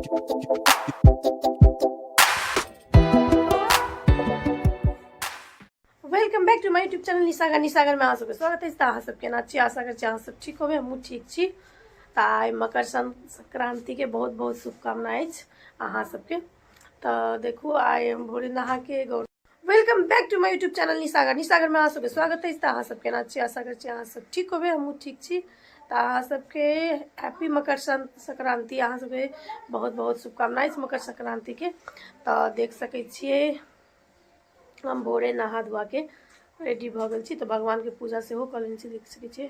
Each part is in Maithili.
Welcome back to my YouTube channel Nisagar. Nisagar में अहाँ सबके स्वागत अछि। तऽ अहाँ सब केना छी? आशा करै छी अहाँ सब ठीक होबै, हमहूँ ठीक छी। तऽ आइ मकर संक्रांति के बहुत बहुत शुभकामना अछि अहाँ सबके। तऽ देखू आइ हम भोरे नहा के गौर। Welcome back to my YouTube channel Nisagar. Nisagar में अहाँ सबके स्वागत अछि। तऽ अहाँ सब केना छी? आशा करै छी अहाँ सब ठीक होबै, हमहूँ ठीक छी। तऽ अहाँ सबके हैप्पी मकर संक्रांति, अहाँ सबके बहुत बहुत शुभकामना अछि मकर संक्रांति के। तऽ देख सकै छियै हम भोरे नहा धोआ के रेडी भऽ गेल छी। तऽ भगवानके पूजा सेहो कऽ लेने छी। देख सकै छियै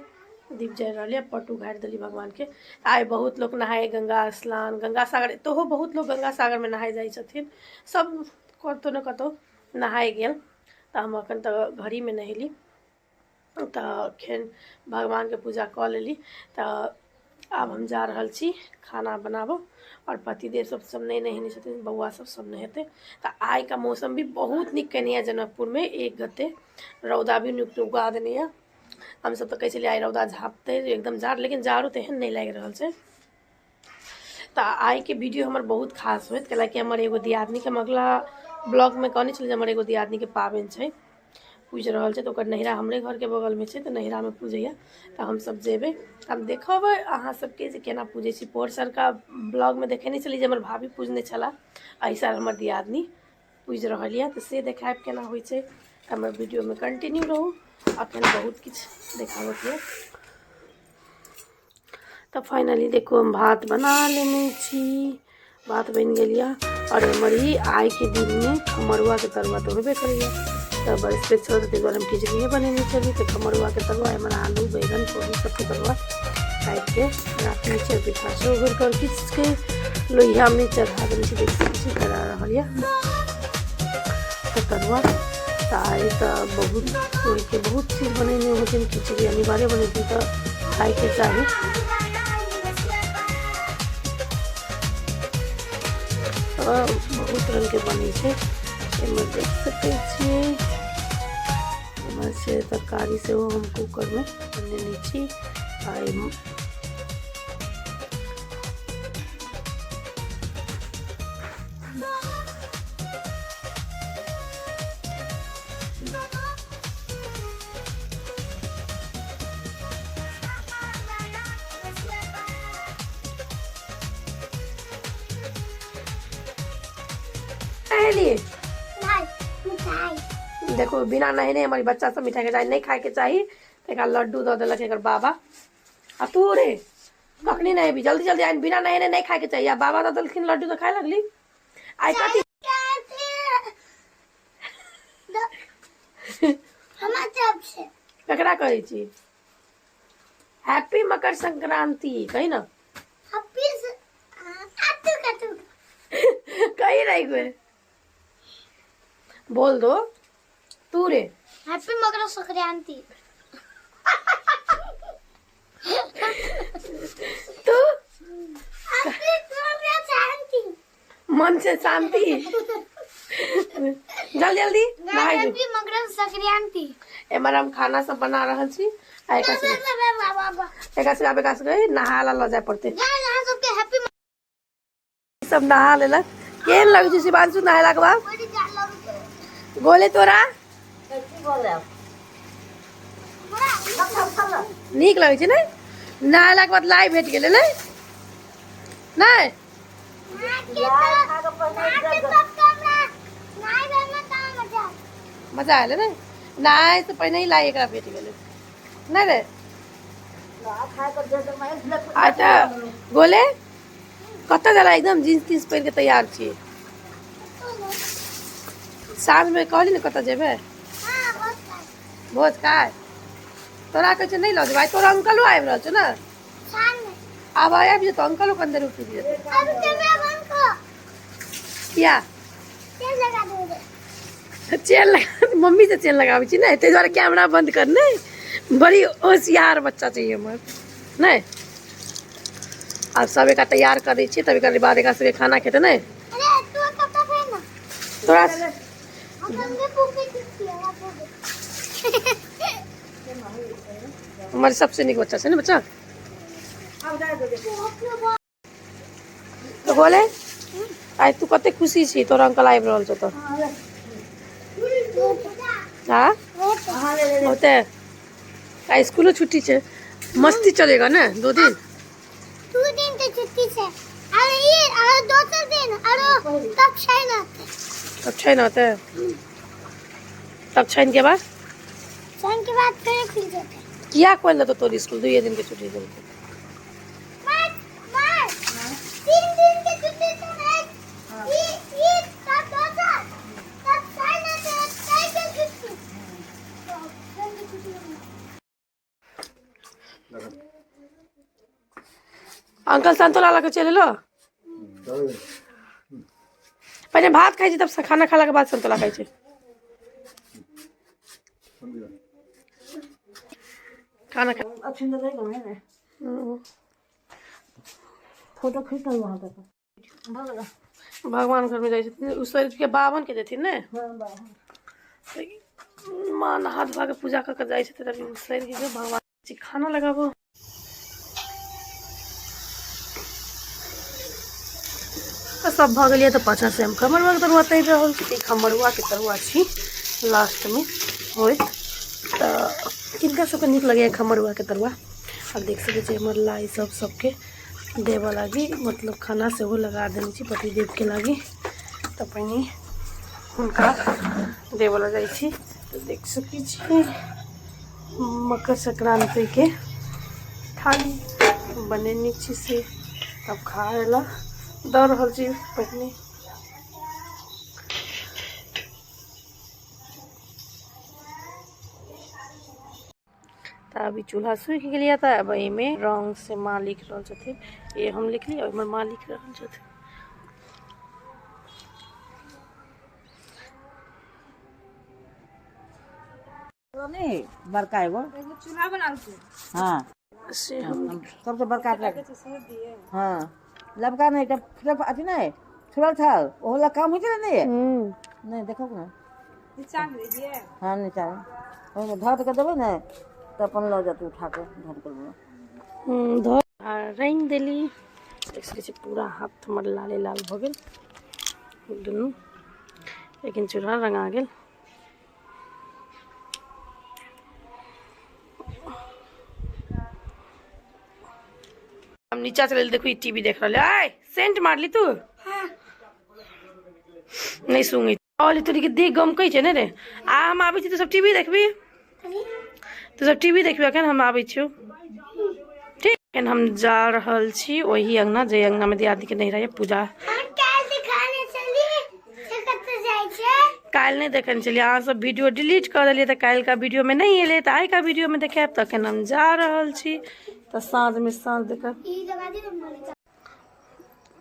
दीप जरि रहल यऽ, पट उघारि देली भगवानके। आइ बहुत लोक नहाय गंगा स्नान, गंगा सागर, एतहो बहुत लोक गंगा सागरमे नहाय जाइ छथिन। सब कतहु ने कतहु नहाय गेल। तऽ हम एखन तऽ घरहीमे नहेली। तऽ एखन भगवानके पूजा कऽ लेली। तऽ आब हम जा रहल छी खाना बनाबऽ। आओर पतिदेव सब सब नहि नहेने छथिन, बौआ सब सब नहेतै। तऽ आइके मौसम भी बहुत नीक केने यऽ जनकपुरमे, एक गते रौदा भी नीक उगा देने यऽ। हमसब तऽ कहै छलियै आइ रौदा झाँपतै एकदम जाड़, लेकिन जाड़ो तेहन नहि लागि रहल छै। तऽ आइके वीडियो हमर बहुत खास होयत, कैलाकि हमर एगो दियादनीके हम अगला ब्लॉगमे कहने छलियै जे हमर एगो दियादनीके पाबनि छै, पूजि रहल छै। तऽ ओकर नैहरा हमरे घरके बगलमे छै, तऽ नैहरामे पूजैया। तऽ हमसब जेबै, हम देखबै अहाँ सबके जे केना पूजै छी। पोर सरका ब्लॉगमे देखेने छलियै जे हमर भाभी पूजने छलाह, एहि साल हमर दियादनी पूजि रहल यऽ, तऽ से देखायब केना होइ छै। हमर वीडियोमे कंटिन्यू रहू, अखन बहुत किछु देखाबऽके यऽ। तऽ फाइनली देखू हम भात बना लेने छी, भात बनि गेल यऽ। आओर हमर ई आइके दिनमे खमरुआके तरुआ तऽ होबे करैए, तऽ बृहस्पति छल ताहि दुआरे हम खिचड़िए बनेने छली। तऽ खमरुआके तरुआ, हमर आलू बैगन कोबी सबके तरुआ काटिके राखने छी। पिठा सेहो उगरि कऽ किछुके लोहियामे चढ़ा देने छी। देख सकै छी करा रहल यऽ तऽ तरुआ। तऽ आइ तऽ बहुत कोइके बहुत चीज बनेने होथिन, खिचड़ी अनिवार्य बनेथिन, तऽ खायके चाही। बहुत रङ्गके बनै छै एहिमे, देख सकै छियै। एहिमे से तरकारी सेहो हम कूकरमे बनेने छी। आ नहेलिए देखो बिना नहेने हमारी बच्चा सब मिठाई के चाही नहीं खाए के चाही। तो एक लड्डू दऽ देलक एकर बाबा। आ तू रे कखनी नहेबी? जल्दी जल्दी आइन, बिना नहेने नहीं खाए के चाही। आ बाबा दऽ देलखिन लड्डू तऽ खाए लगली। आइ कथी ककरा कहै छी? हैप्पी मकर संक्रांति कही ना, कही रही कोई बोल दो तू रे। हैप्पी मकर संक्रांति। तू मन से शांति, जल्दी जल्दी नहाय जो। हैप्पी मकर संक्रांति। एमहर हम खाना सब बना रहल छी आ एकरा सबके आब एकरा सबके नहा ला लऽ जाय पड़तै। सब नहा लेलक। केहन लगै छै शिवांशु नहेलाके बाद? गोले तोरा नीक लगै छै? ने नहेलाके बाद लाइ भेट गेलै? ने नहि मजा आयल ने? नहाय से पहिने ही लाइ एकरा भेट गेलै। नहि रे, आइ तऽ गोले कतऽ जाला? एकदम जींस तींस पहिर के तैयार छी। साँझमे कहली ने कतऽ जेबै भोज खाय, तोरा कहै छै नहि लऽ जेबै। आइ तोरा अंकलो आबि रहल छौ ने? आब आबि जेतौ अंकलो, कनि देर रुकि जेतौ। किया चेन लगा? मम्मी से चेन लगाबै छी ने, ताहि दुआरे कैमरा बंद कर। नहि, बड़ी होशियार बच्चा छै हमर। नहि, आब सब एकरा तैयार करै छियै, तब एकर बाद एकरा सबके खाना खेतै। नहि तोरा हमर सबसे नीक बच्चा छै ने बच्चा। भगोले आइ तू कते खुशी छी तोरा अंकल आबि रहल छौ तऽ। हाँ होते आइ स्कूलो छुट्टी छै, मस्ती चलेगा ने 2 दिन। 2 दिन के छुट्टी छै और ये और दोसर दिन और तब छै ना। तब छै ने होते, तब छैन के बाद। छैन के बाद फेर खुल जेतै। किया खोलि देतौ तोर स्कूल? 2 दिन के छुट्टी देलकै। मार मार, 3 दिन के छुट्टी छै ने। ई ई तब दोसर तब छै ना, छै के छुट्टी, छैन के छुट्टी। अंकल संतोला लऽ के चलि एलो। पहिने भात खाइ छी, तब खाना खेलाके बाद संतोला खाइ छी। खाना खा। फोटो खींच वहाँ तक। भगवान घरमे जाइ छथिन, उसरि के बाभन के देथिन ने। माँ नहा धोआ के पूजा कऽ के जाइ छथिन। अभी उसरि के भगवान जी खाना लगाबो। तऽ सब भऽ गेलियै, तऽ पाछाँ से हम खमरुआके तरुआ तरि रहल छी। तऽ ई खमरुआके तरुआ छी लास्टमे होइत। तऽ किनका सबके नीक लगैए खमरुआके तरुआ? आब देख सकै छी, हमर लाइ सब सबके देबऽ लागी, मतलब खाना सेहो लगा देने छी पतिदेवके लागी। तऽ पहिने हुनका देबऽ लए जाइ छी। तऽ देख सकै छी, मकर संक्रान्तिके थाली बनेने छी, से तब खाय लए दऽ रहल छी पहिने। तऽ अभी चूल्हा सूखि गेलियै, तऽ अब एहिमे रंग से माँ लिख रहल छथिन। ये हम लिखली, ओहिमे माँ लिख रहल छथिन। नहीं, बड़का एगो चूल्हा बनाल। हाँ। से हम सबसे बड़का अपना। हाँ, लबका नहीं, एकटा फुटल अथी नहीं, छुड़ल छल, ओहो ला काम होइ छै ने। नहीं नहीं, देखो ने। नीचा में दीजिए। हाँ, नीचा ओहिमे धऽ के देबै ने तऽ अपन लऽ जेतै उठा के धर कर। धऽ आ रंगि देली। देख सकै छी, पूरा हाथ हमर लाले लाल भऽ गेल दुनू, लेकिन चूल्हा रंगा गेल। हम नीचा चले, देखू ई टीवी देख रहल है। आय सेंट मारली तू? नहीं सुंगी और तोरी के देह गमकै छै ने रे। आ हम आबै छी, तू सब टीवी देखबी, तू सब टीवी देखबी। अखन हम आबै छियौ, ठीक? एखन हम जा रहल छी ओही अंगना, जे अंगनामे दियादनीके नहि रहै पूजा। हम काल्हि दिखाने चली से कतऽ जाइ छै। काल्हि नहि देखने छलियै, अहाँ सब वीडियो डिलीट कऽ देलियै, तऽ काल्हिका वीडियोमे नहि एलै, तऽ आइका वीडियोमे देखायब। तऽ एखन हम जा रहल छी, तऽ साँझमे साँझ देखब। ई लगा दी ना।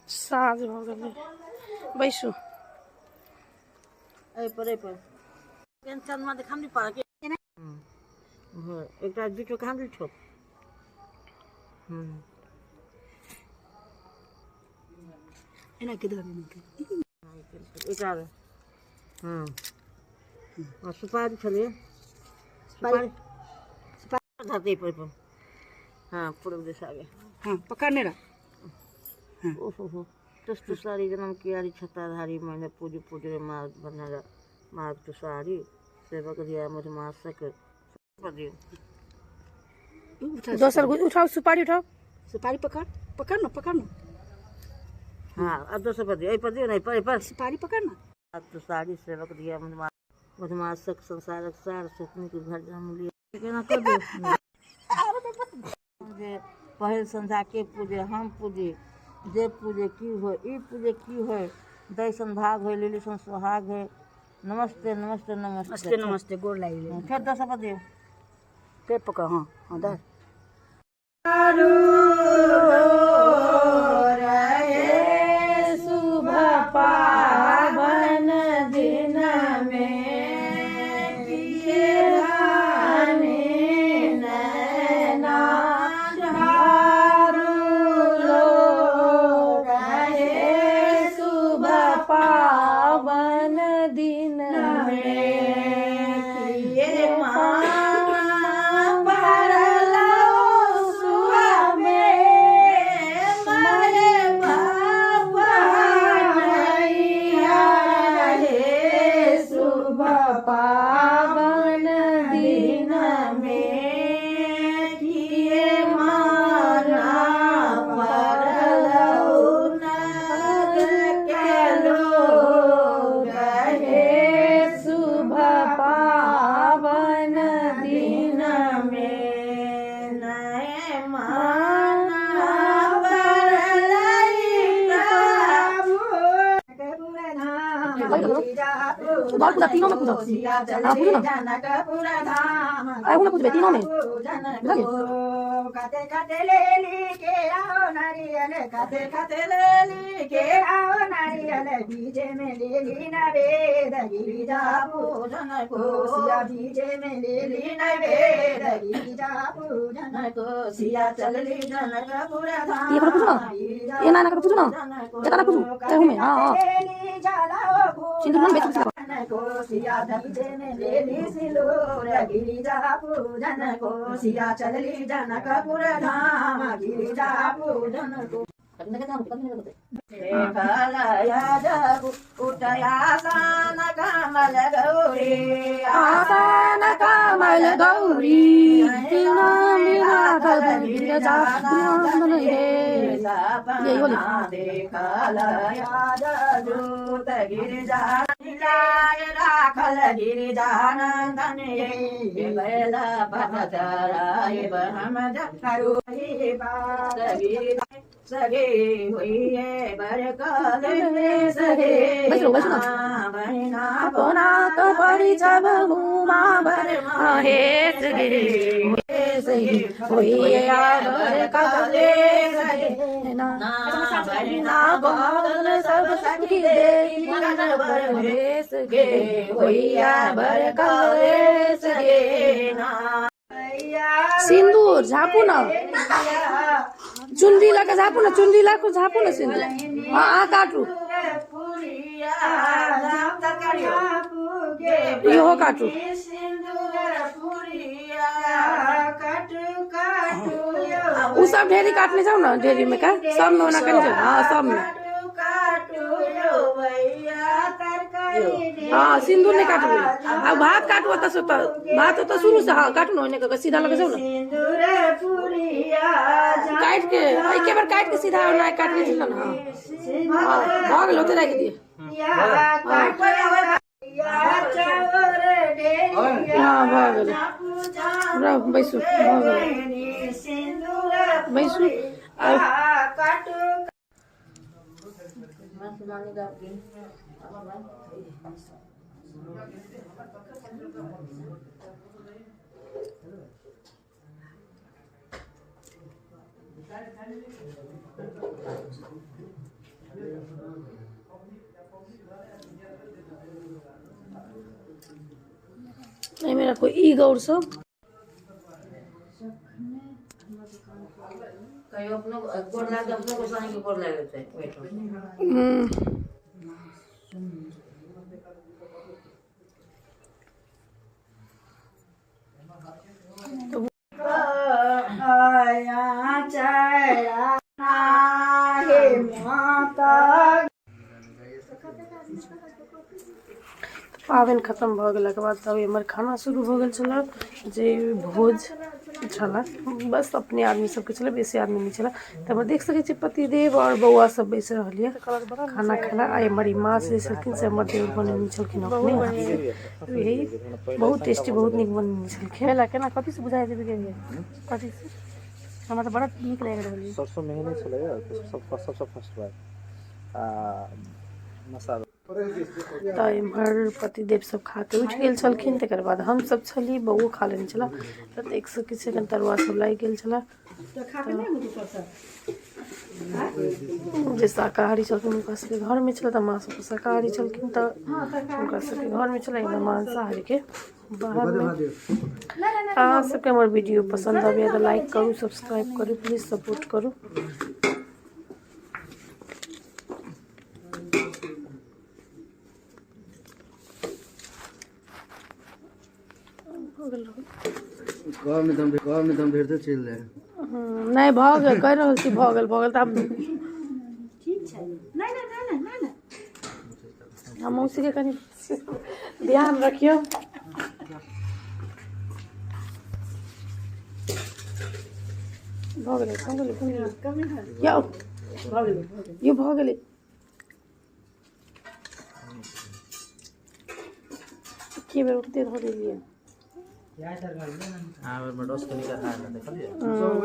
साँझ भऽ गेलै, बैसू। एहि पर, एहि पर टेंशन में देखा नहीं पड़ा के। हाँ, एकटा बीचो कहाँ दिल छो। एना के धर। एकटा आ सुपारी छलै, सुपारी, सुपारी धरते पर पर। हाँ, पूर्व दिशा आगे। हाँ, पकड़ने रह। ओहो हो, तुस तुसारी जन्म कियारी छताधारी मैंने पूज पूज रे मार्ग बना मार्ग तुसारी सेवक दिया मधुमासक पर दियो। दोसर उठाओ, सुपारी उठाओ। सुपारी पकड़, पकड़ ना, पकड़ ना। हाँ, अब दोसर पर दियो, एहि पर दियो, नहीं पर, एहि पर। सुपारी पकड़ ना। तुसारी सेवक दिया मधुमासक संसारक सार सुपनी के घर जन्म लिया केना कर दियो जे पहिल संध्या के पूजे हम पूजे, जे पूजे की होय, ई पूजे की होय, दै सन भाग होय, लिली सन सुहाग होय। नमस्ते नमस्ते नमस्ते। नमस्ते नमस्ते, गोर लागि गेल। फेर दोसर पर दियो। फेर पकड़, हाँ हाँ, धर। शुभ पावन दिन में नैना झारू लो रहे शुभ पावन दिन में किए पड़लो सुआ में मरे बाप। बाल पूजा तीनों में पूजा। हाँ पूजो ना, आए ना पूजबे तीनों में। बुझलिए? खाते खाते ले ली के आओ नारियल, खाते खाते ले ली के आओ नारियल, बीजे में ले ली नवेद गिरिजा पूजन को सिया, बीजे में ले ली नवेद गिरिजा पूजन को सिया, चलली जनकपुर धाम। ये पूजो ना, ये ना ना पूजो ना, ये ना पूजो एहू में। हाँ हाँ सिंदूर ना बेसी बेसी। कोसिया बीजे में ले ली सिंदूर गिरिजा पूजन को सिया, चलली जनकपुर धाम गिरिजा पूजन को। उठयासन कमल गौरी, आसन कमल गौरी गिरिजा पूजन हे। यही होली। देखल जूत गिरिजा राखल गिरिजानंदन हे, बैल पथ हम सगे हुई बरकल सगे। बैसो बैसो ना। बहिना अपना तो परिचब मुमा बर महेश गे होई बर कले ना बहिना बादल सब सखी देई बर महेश गे होइया बर कलेश गे। सिंदूर झापू ना, चुनरी लगा झापू ना, चुनरी लाखो झापू ना सिंदूर। हाँ हाँ काटू, इहो काटू। उ सब ढेरी काटने जाओ ना, ढेरी में का सब में ओना कनी जाओ। हाँ सब में। हाँ सिंदूर नहीं काटू, आ भात काटू ओतऽ से ओतऽ, भात ओतऽ शुरू से। हाँ काटू ना, ओने कऽ सीधा लगे जाओ ना, काट के एके बार काट के सीधा ओना काट के ना। हाँ हाँ भऽ गेल, ओते राखि दिए। हाँ भऽ गेलै, रह बैसू, भऽ गेलै, बैसू। आ एहिमे राखू ई गौर सब। कहियो अपनो गोर लाग, अपनो गोसाई के गोर लागि लेतै ओहिठाम। पाबनि खतम भऽ गेलाके बाद तब एम्हर खाना शुरू भऽ गेल छलै, जे भोज छलै बस अपने आदमी सबके छलै, बेसी आदमी नहि छलै। तऽ एम्हर देख सकै छी पतिदेव आओर बौआ सब बैस रहल यऽ खाना खेला। आ एम्हर ई माछ जे छलखिन से हमर देवर बनेने छलखिन अपने हाथसँ, यही बहुत टेस्टी बहुत नीक बनेने छलखिन। केना कथी से बुझाइ देबै गेलियै, कथी से? हमरा तऽ बड़ा नीक लागि रहल यऽ। सरसों मेहनत छलै सबसँ फर्स्ट बार आ मसाला। तऽ एम्हर पतिदेव सब खा के उठि गेल छलखिन, तकर बाद हमसब छली, बौओ खा लेने छला। तऽ देख सकै छियै एखन तरुआ सब लागि गेल छला। जे शाकाहारी छलखिन हुनका सबके घरमे छलै, तऽ माँ सब शाकाहारी छलखिन तऽ हुनका सबके घरमे छलै, एम्हर मांसाहारीके बाहरमे। अहाँ सबके हमर वीडियो पसन्द आबैए तऽ लाइक करू, सब्सक्राइब करू, प्लीज सपोर्ट करू। कहब नहि तऽ हम भेटते चलि जाय। नहि भऽ गेल, कहि रहल छी भऽ गेल, भऽ गेल। तऽ आब ठीक छै। नहि नहि नहि नहि नहि। हम मौसीके कनि ध्यान रखियौ। भऽ गेलै, भऽ गेलै, भऽ गेलै, यौ यौ भऽ गेलै। के बेर ओते धऽ देलियै। हाँ,